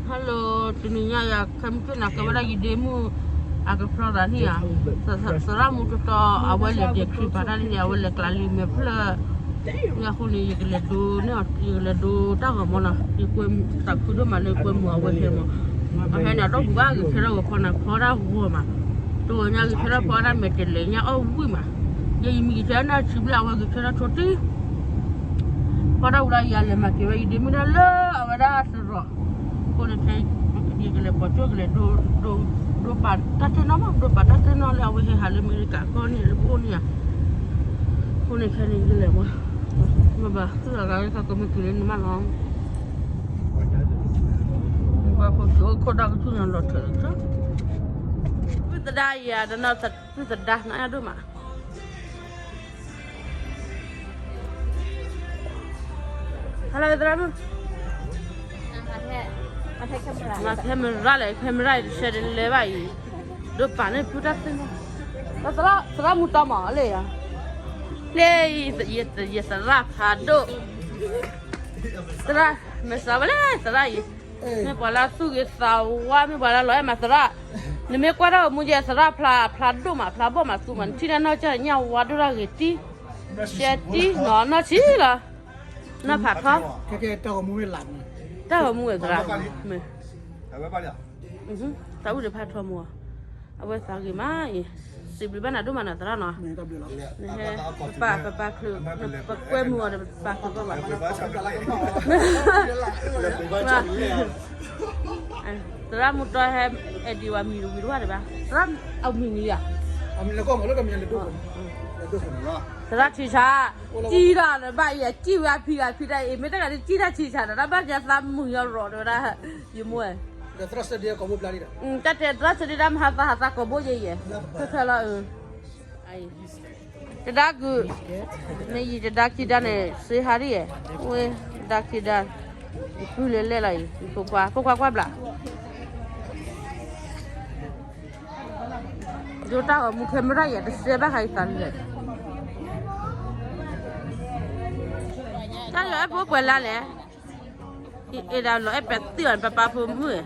Hello, တနံၤညါယၤ ခဲမုၢ်ကၠိၣ်နၤ ကဲဝဲဒၣ်ယဒ့မုၣ် အကဖျီသးန့ၣ်ဧါ, သရၣ်မူတီတီ အဝဲလဲၤဒဲးခရံာ်ပာ်တၢ်န့ၣ် အဝဲလဲၤကျးလံမဲာ်ဖျၢၣ်, အဃိန့ၣ် ယကလဲၤဒိ ယကလဲၤဒိတၢ်ဂီၤမီနီၤ, ယကွဲသးခုဒိၣ်မးလၢကွဲမုာ်အဝဲဟဲမး, အဟဲန့ၣ် အဒီပုၢ်ဘၣ်ဂ့ၤခဲထီၣ်ဂီၤဖီနၤ ဖီတၢ်ဂီၤမး, တဂီၤညါဂ့ၤခဲထီၣ်ဖီတၢ်မဲာ်တဲၤလဲၤညါအီၣ်ဝံၣ်မး, ယဲယမံၤဂ့ၤခဲထီၣ်န့ၣ်ဆံဘျဲၣ် အဝဲဂ့ၤခဲထီၣ်ထိတံၢ် ဖီတၢ်ဝံၤဒီး ယၤလဲၤမၤက့ၤဝဲယဒ့မုၣ်ဒၣ်လၢအဝဲဒၣ်သရိာ်, အဃိန့ၣ်ခဲ ယကလဲၤပိာ်ကၠိၣ်ကလဲၤဒိ ဒိပာ်တၢ်သ့ၣ်နီၣ်မး ဒိပာ်တၢ်သ့ၣ်နီၣ်လၢအဝဲဟဲဟးလၢအမဲရကၤကီၢ်န့ၣ် လၢပအိၣ်န့ၣ်ဧါ, အဃိန့ၣ်ခဲန့ၣ်ယလဲၤမး, မ့ၢ်ဘၣ်သုအဂၤသးကမုၢ်တုၤလၢနမးလီၤ, ဘၣ်ဖိကအိၣ်ခိၣ်ဒီကထူၣ်န့ၣ်လီၤထၢၣ်လီၤထၢၣ်, သုသဒါယၤတနီၤ သုသဒါနအဒိၣ်မး Hello သရၣ်မုၣ်, မၤ camera လဲၣ် camera တဆဲးတလဲဘၣ်အံၤ, ဒိးပာ်န့ၣ်ဖုတၢ်သ့ၣ်နီၣ်, သရၣ်မုၢ်တီမးလၢယၤ, လၢ ယသရၣ်ဖးဒိၣ်, သရၣ် မဲာ်စးဝဲလဲၣ် သရၣ်အံၤ, မ့ၢ်ပှၤလၢသူၣ်ဂ့ၤသးဝါ မ့ၢ်ပှၤလၢလီၤအဲၣ်မးသရၣ်, နမ့ၢ်ကွၢ်တၢ်ဂီၤမူယဲ သရၣ်ဖျါ ဖျါဒိၣ်မး ဖျါဘီၣ်မးသူမး နထံၣ်တၢ်နီၢ်ကၢ်ညၣ်ဝါဒိၣ်တၢ်ဂ့ၤတံၢ်, ရှဲတံၢ်နီၤ နီၢ်ဆံးလီၤ, နီၢ်ဖးထီ, တၢ်ဂီၤမူဝဲသရၣ်, တၢ်အုၣ်ဒီးဖးထီမး, အဝဲသးဂ့ၤမးအံၤ, စံးဘျုးဘၣ်နၤဒိၣ်မးနီၤသရၣ်နီၤ, နဟဲ, ပပာ် ပပာ်ချုး, ပကွဲမုာ်အီၤဒီးပပာ်ချုးဘၣ်ဘၣ် သရၣ်မူတီဟဲ အဲၣ်ဒိးဝဲမံၤတဝံၤတဝၢ်ဒံးဘၣ်, သရၣ်အမံၤလံဧါ, သရၣ်ထံဆါ, စံၣ်တၢ်လၢဘၣ်အံၤ စံၣ်ဝဲအဖံဂၤဖံတၢ်အံၤ မ့ၢ်တဂၤဒ်စံၣ်တၢ်ထံဆါဒီး တၢ်ဘၣ်ကဲသးမုာ်ယီၤရီၤတဲဝဲဒၣ်, ယမိၢ်, တၢ်တဲသရၣ်စဒ့တၢ်မဟါသးဟးသးကိာ်ဘိယဲယဲ, ခဲခဲလီၤ, တဒါကုာ်, မ့ၢ်ယံၤတဒါခံဒါန့ၣ် စ့ဟါဒ်ယဲ, ဝဲ, တဒါခံဒါ, ယပုၢ်လဲၤလဲၣ်လီၤအံၤ ယဖိခွါ ဖိခွါကွၢ်ဘျး, ဒိတၢ်ဂီၤမူခဲမရၣ်ယဲ တစဲဘၣ်ဃးယသးလဲၣ်, တၢ်လီၤအဲၣ်ဖိပှဲၤလါလဲၣ်, အဲၣ်ဒၣ်လီၤအဲၣ်ပသံၣ်အီၤ ပပာ်ဖိမုၣ်,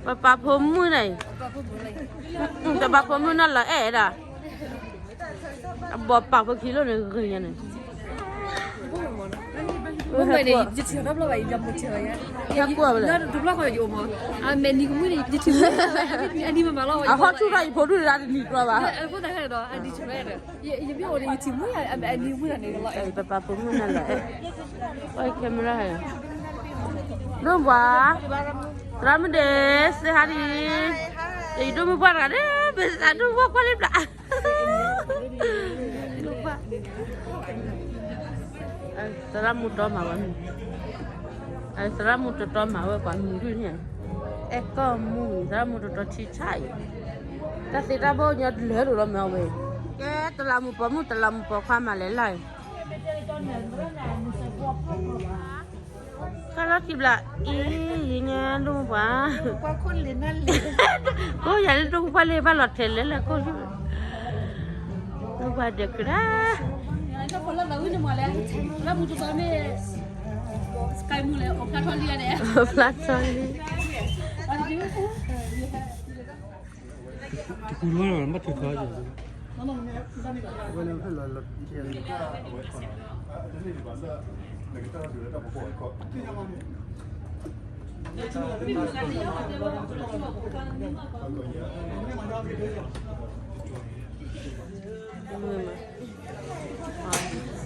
ပပာ်ဖိမုၣ်န့ၣ်, ပပာ်ဖိမုၣ်န့ၣ်လီၤအဲၣ်ဒၣ်, အဘီပာ်ဖိခံလိၣ်န့ၣ်ဂ့ၤညါန့ၣ်, မ့ၢ်ယထံၣ်တဘျီဘၣ် ယမ့ၢ်ထံၣ်ဘၣ်ယဲ, တဘျီဃီယအိၣ်မး, အမဲာ်နံၤကမုၣ်န့ၣ် ယထံၣ်မုၣ်, အနံၤမမၤလီၤ, အဟီၣ်ဆူၣ်ထီၣ်ယဖိဒူၣ်ဒၣ်တနံၤကျီဘၣ်, အဖိသၣ်ခဲဒီး အဒံးဆူၣ်ဝဲဒီး, ယမ့ၢ်အိၣ်ဒီးယထံၣ်မုၣ်ယၤ အနံၤမုၣ်တၢ်န့ၣ်လီၤ, ပပာ်ဖိမုၣ်န့ၣ်လီၤအဲၣ်, ပှၤ camera ဟဲ, ဒိၣ်ပှၤ, သရၣ်မုၣ်ဒ့ စ့ဟါဒ်, ယဒိၣ်မုၢ်ပှၢ်တဂၤန့ၣ် ပစးဒိၣ်မုၢ်ပှၢ်ကွၢ်လံဘျး သရၣ်မူတီမၤဝဲမုၢ်, သရၣ်မူတီတီမၤဝဲပှၤမုၢ်ဒုန့ၣ်, အဲၣ်ကီၢ်မုၢ် သရၣ်မူတီတီထံဆၣ်အံၤ, တၢ်သ့တၢ်ဘီၣ်ညီတလၢလိာ်လီၤမ့ၢ်အဝဲ, ကဲတလးမူပိာ်မုၣ် တလးမူပိာ်ခွါမၤလဲၣ်လၢ်အံၤ ကလီၤခံဘျးအံၤ ယညါဒိၣ်ပှၤ, ကိးယၤလၢဒိၣ်ပှၤလၢဘၣ်လီၤထဲးလဲၣ်လၢကိၣ်, ဒိၣ်ပှၤဒဲးကဒါ, ဖျါထီၣ်လံ,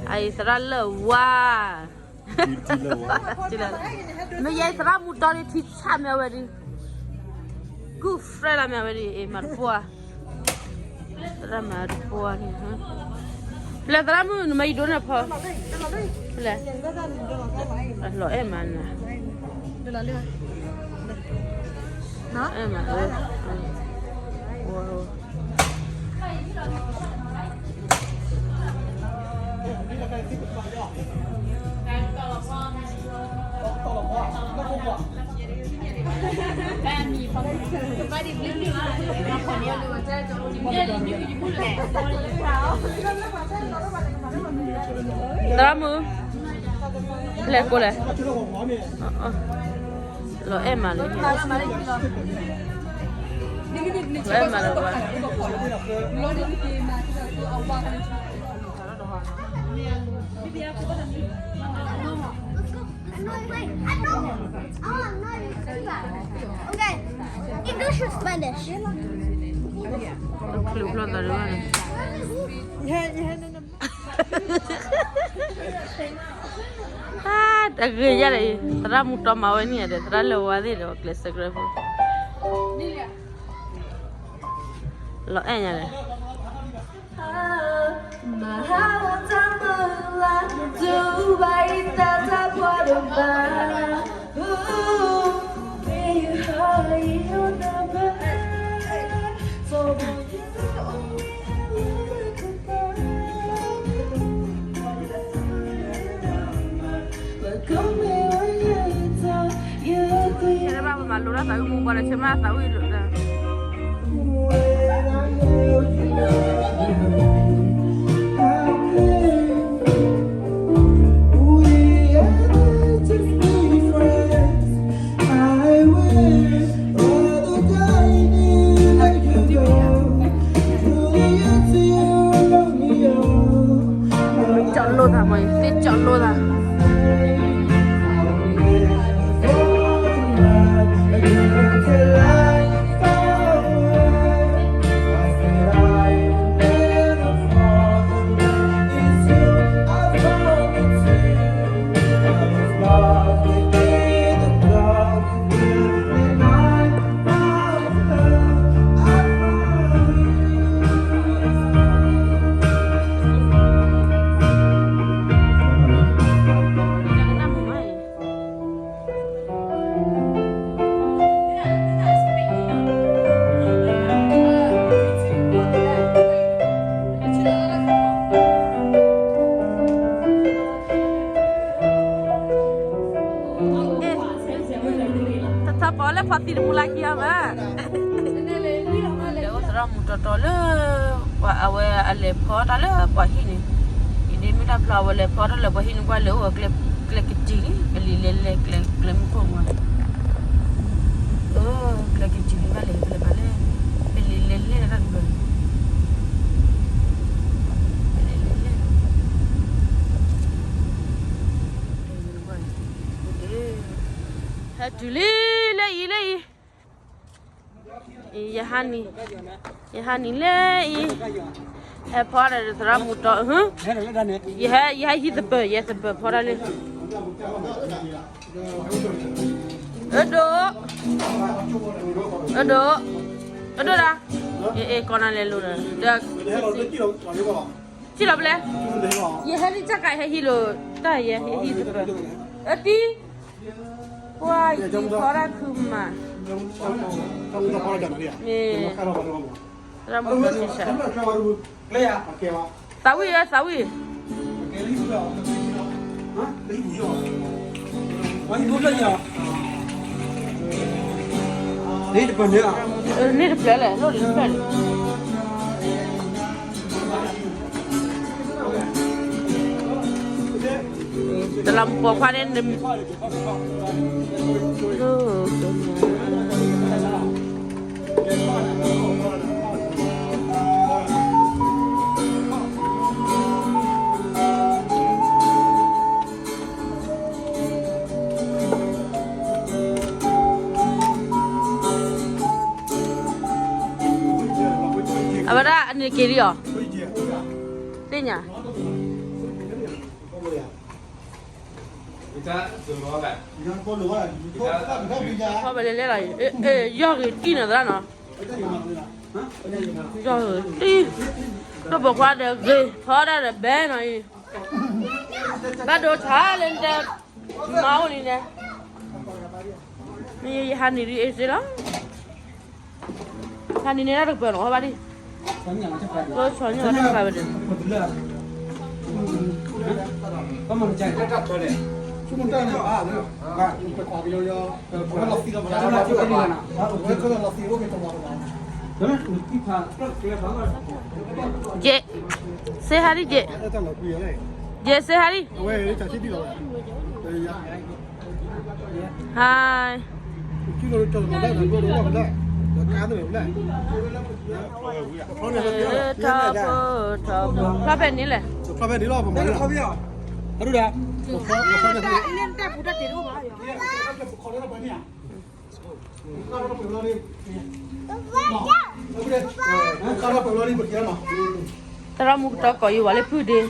အအံၤသရၣ်လၢဝါ မ့ၢ်ယဲသရၣ်မူတီန့ၣ်ထံဆၣ်မ့ၢ်ဝဲဒၣ်, ကူၣ် friend လၢမ့ၢ်ဝဲဒၣ် အ့ၣ် မၤတပှၢ်, သရၣ်မၤတပှၢ်န့ၣ်, ပလဲၤသရၣ်မုၣ်နမၤယံၤဒိၣ်န့ၣ်ဖီ, ပလဲၤ, လီၤအဲၣ်မးနၤ, အဲၣ်မး, သရၣ်မုၣ်, လဲၤကိးလဲၣ်, လီၤအဲၣ်မးလၢ, လီၤအဲၣ်မးလၢၤဘၣ်. Okay. English or Spanish? တချုးဖျိသးဒ်ဘၣ်န့ၣ်, တဂ့ၤယၤဒီးအံၤ သရၣ်မူတီမၤဝဲန့ၣ် ဒီးသရၣ်လၢဝါသ့ၣ်ဒီး ကျဲးစၢးကြၢးဖိ လီၤအဲၣ်ညါဒီး ထဲဘၣ်ပမၤလိတၢ်သးဝံၣ်မူပှၤဒီး ဆၢမၤသးဝံၣ်လိာ်သး ကၠီလိာ်သးမး, သ့ကၠီလိာ်သး. တထီၣ်ပီလၢဖီသံတမူလၢခံအီၤမး, သရၣ်မူတီတီလၢ ပှၤအဝဲအလဲၤဖီတၢ်လၢပှၤဟံၣ်န့ၣ်, အံၤဒ်မ့ၢ်တၢ်ဖျီအဝဲလဲၤဖီတၢ်လၢပှၤဟံၣ်န့ၣ် ပှၤလဲၤအိၣ်ဝဲကျဲ, ကျဲကစံၣ်လံ, ပလံၤလဲၤလဲၤကျဲ, ကျဲမုၢ်ခိၣ်မး, အၢ ကျဲကစံၣ်လံဘၣ်လဲၤ ပလဲၤဘၣ်လဲၣ်, ပလံၤလဲၤလဲၤတၢ်တဘျီ, ပလံၤလဲၤလဲၤ ဟဲတုၤလံလၢအံၤလၢအံၤ, ယဟါနံၤ, ယဟါနံၤလၢအံၤ, ဟဲဖီဒီးသရၣ်မူတီ, ယဟဲ, ယဟဲဟံးသပၢၤ, ယဟဲသပၢၤဖီတၢ်လၢ, အဒိ, အဒိ, အဒိဒၣ်, ယအဲၣ်ကီးနၤလဲၤလိၤဒီး, စံၣ်လီၤပလဲၣ်, ယဟဲလံတၢ်ကး ယဟဲဟံးလိာ်တၢ် ယဟဲဟံးသပၢၤ, အတံၤ ပှၤယံၤဖီတၢ်ခုမး, မ့ၢ်, သရၣ်မူတီဆံဆး, သးဝံၣ်ဧၢ သးဝံၣ်, န့ၣ်တဖျၢၣ်လဲၣ်, လိၣ်လံတဖျၢၣ်လဲၣ်. တလးမူပိာ်ခွါန့ၣ်, အဝဲဒၣ်အန့ၣ်က့ၤလံအီၤ, သ့ၣ်ညါ ဖီဘဲလဲၣ်လဲၣ်လီၤ, ယီၢ်ဂ့ၤတံၢ်နီၤသရၣ်နီၤ, ယီၢ်ဂ့ၤတံၢ်, တၢ်ပိာ်ခွါဒီးဂ့ၤ ဖီဒၣ်ဒီးဘဲနီၤအံၤ, ဘၣ်ဒိဆါလၢနတဲ, မၤအိၣ်လံန့ၣ်, မ့ၢ်ယဟါနံၤဒ်အ့ၣ်စ့လီၤ. ဟါနံၤန့ၣ်တၢ်တကပၤနီၤ ဟီဘၣ်ဒံး, လီၤဆီညၣ်လီၤတၢ်တကပၤဝဲဒၣ်, ကဲ, စ့ဟါဒံးကဲ, ကဲစ့ဟါဒံး, ဟါ, ထီဘိထီဘိ ဖျီဖဲန့ၣ်လဲၣ်, ဖျီဒၣ် သရၣ်မုၣ်ကတီၤကိးယဝၤလၢဖုဒ့,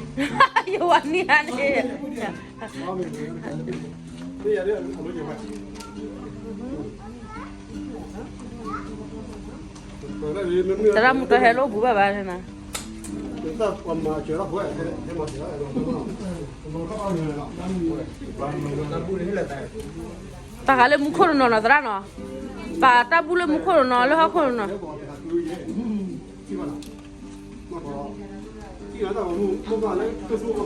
ယဝၤန့ၣ်ဧါန့ၣ် သရၣ်မုၣ်တဟဲလၢအိၣ်ဘူးဘၣ်ဘၣ်န့ၣ်, ပဟးလၢမူခိၣ်တနီၤနီၤသရၣ်နီၤ, ပာ်တၢ်ဘူၣ်လၢမူခိၣ်တနီၤ လၢဟီၣ်ခိၣ်တ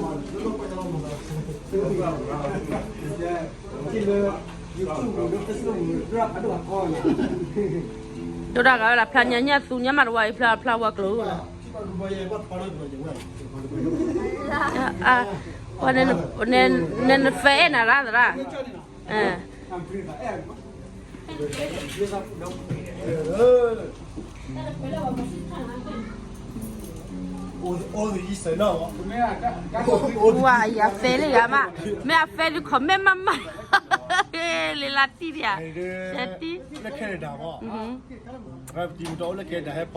နီၤ ဒိၣ်ဒၣ်ဂၤဝဲဒၣ် ဖျါညါညၣ်သူညါမးတဝါအံၤ ဖျါဖျါဝါကျိၤ, နနဖဲအဲၣ်နၤရၣ်သရၣ်, ဝါယၤဖဲလၢယၤမး, မ့ၢ်အဖဲဒုး comment မးမး, လၢလၢတံၢ်ဒံးဧါ, တံၢ် လၢ Canada မး, တံၤမတၤအိၣ်လၢ Canada ဟဲဖီလၢ်,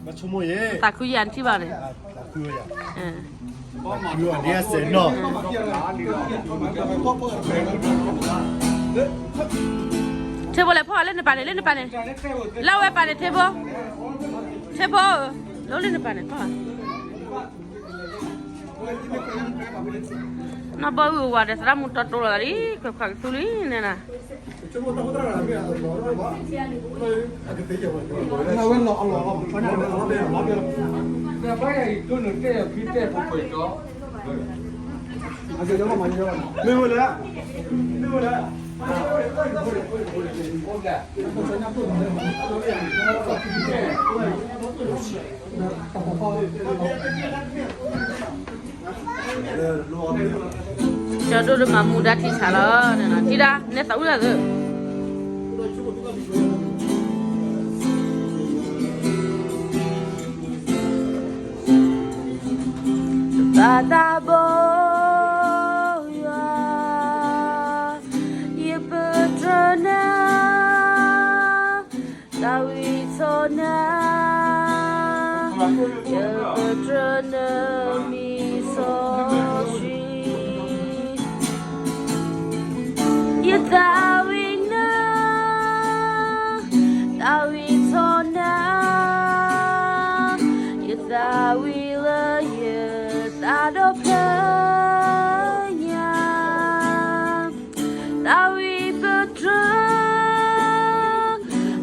ဘၣ်ဆိကမိၣ်ယဲ, သးခုယၤနထံၣ်ဘၣ်န့ၣ်, သးခုယၤ, ထ့ဘိလဲၤဖီၣ်လၢနပၤန့ၣ် လၢနပၤန့ၣ်, လၢဝဲပၤန့ၣ် ထ့ဘိ, ထ့ဘိဧၢ, လၢလၢနပၤန့ၣ်ဖီၣ် နီၢ်ဘီဝံၤဝၤဒီး သရၣ်မုၣ်တီတိလီၤသးလံ, ခွဲးခွါကသူလံန့ၣ်နီၤ, မ့ၢ်ဝဲလဲၣ်, မ့ၢ်ဝဲလဲၣ် ကၠီဒိၣ်လၢမၤမူဒါထံဆးလီၤ, ထံဒါ နဲသးဝံၣ်လၢသၢ ဘၣ်သးဘီ ယပတြၢၤနၤ, သးဝံၣ်ထီၣ်နၤ, ယပတြၢၤနၤမံၤစီဆှံ, ယသးဝံၣ်နၤ, သးဝံၣ်ထီၣ်နၤ, ယသးဝံၣ်လၢယသးဒီဖျၢၣ် ညါ, သးဝံၣ်ပတြၢၤ,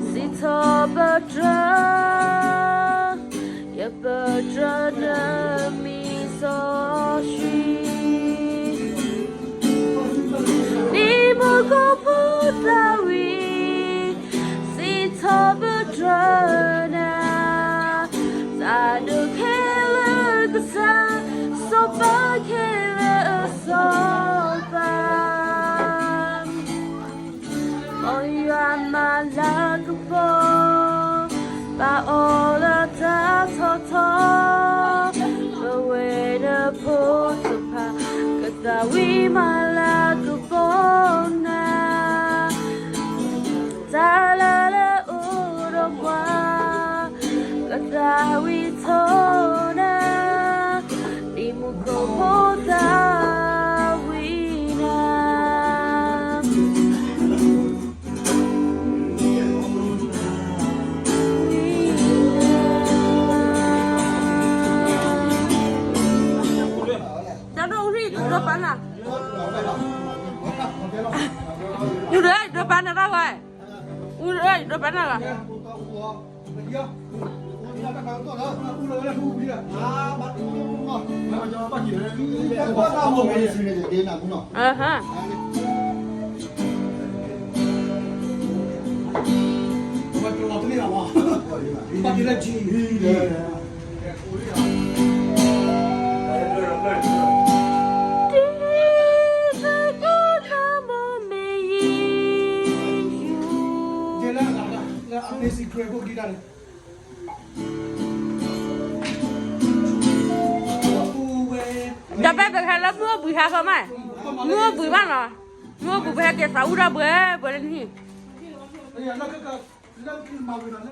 စံးထီၣ်ပတြၢၤ, ယပတြၢၤနၤမံၤစီဆှံ, ဒ်မူခိၣ်ဖိသးဝံၣ် စံးထီၣ်ပတြၢၤနၤ, သးဒိၣ်ခဲလၢာ်ကစၢ်, စီၤပၤခဲလၢာ်အစီၤပၤ, ပီၢ်ယွၤမၤလၤကပီၤ, ဘၣ်အီၤလၢတၢ်ထီၣ်ထီ, ပဝဲနဖိတဖၣ်, ကသးဝံၣ်မၤလၤကပီၤနၤ တၢ်လၢလၢအိၣ်ဒီးပှၤ, ကသးဝံၣ်ထီၣ်နၤ, ဒ်မူခိၣ်ဖိသးဝံၣ်နၤ, တၢ်ဒိၣ်အူရံၣ်ဒိးပာ်နၤ, အူရံၣ်ဒိးပာ်နၤဘၣ်, အူရံၣ်ဒိးပာ်နၤဘၣ်. တံၤသကိးသးမိၢ်မ့ၢ်ယံၤယု ဒီးဖဲပကဟဲလၢမုၢ်အိၣ်ဘှံးဟါဖီမး, မုၢ်အိၣ်ဘှံးဘၣ်နီၤ, မုၢ်အိၣ်ဘှံးပဟဲက့ၤသးအူတၢ်ဘှဲဘှဲလၢနဟံၣ်, လၢမၤဝံၤဒီး